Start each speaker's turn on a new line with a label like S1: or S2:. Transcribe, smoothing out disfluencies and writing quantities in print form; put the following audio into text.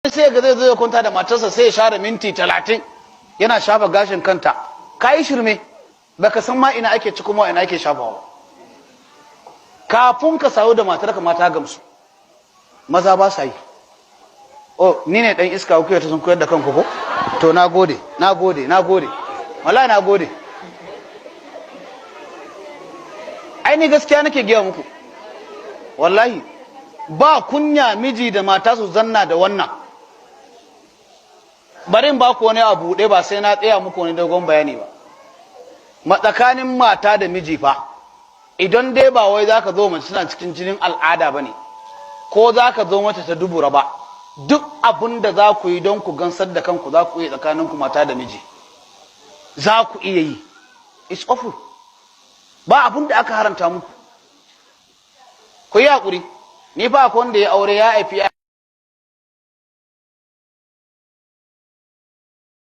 S1: Sai ga zai zo ya kwanta da matarsa, sai ya share minti 30 yana shafa gashin kanta. Ka yi shirme, baka san ma ina ake ci kuma ina ake shafawa. Kafin ka sayo da matarka mata gamsu. Maza ba sa yi. Oh, ni ne dan iska, kuke ta sun koyar da kanku ko? To, na gode, na gode, na gode, wallahi na gode. Ai ni gaskiya nake gaya muku, wallahi ba kunya miji da mata su zanna da wannan. Bari in ba ku wani abu buɗe, ba sai na tsaya muku wani dogon bayani ba. Matsakanin mata da miji fa, idan dai ba wai zaka zo mace suna cikin jinin al'ada ba ne, ko zaka zo mata ta dubura ba, duk abin da za ku yi don ku gansar da kanku za ku iya. Tsakaninku mata da miji za ku iya yi. It's awful. Ba abin da aka haramta muku. Ku yi haƙuri. Ni fa akwai wanda ya aure, ya haifi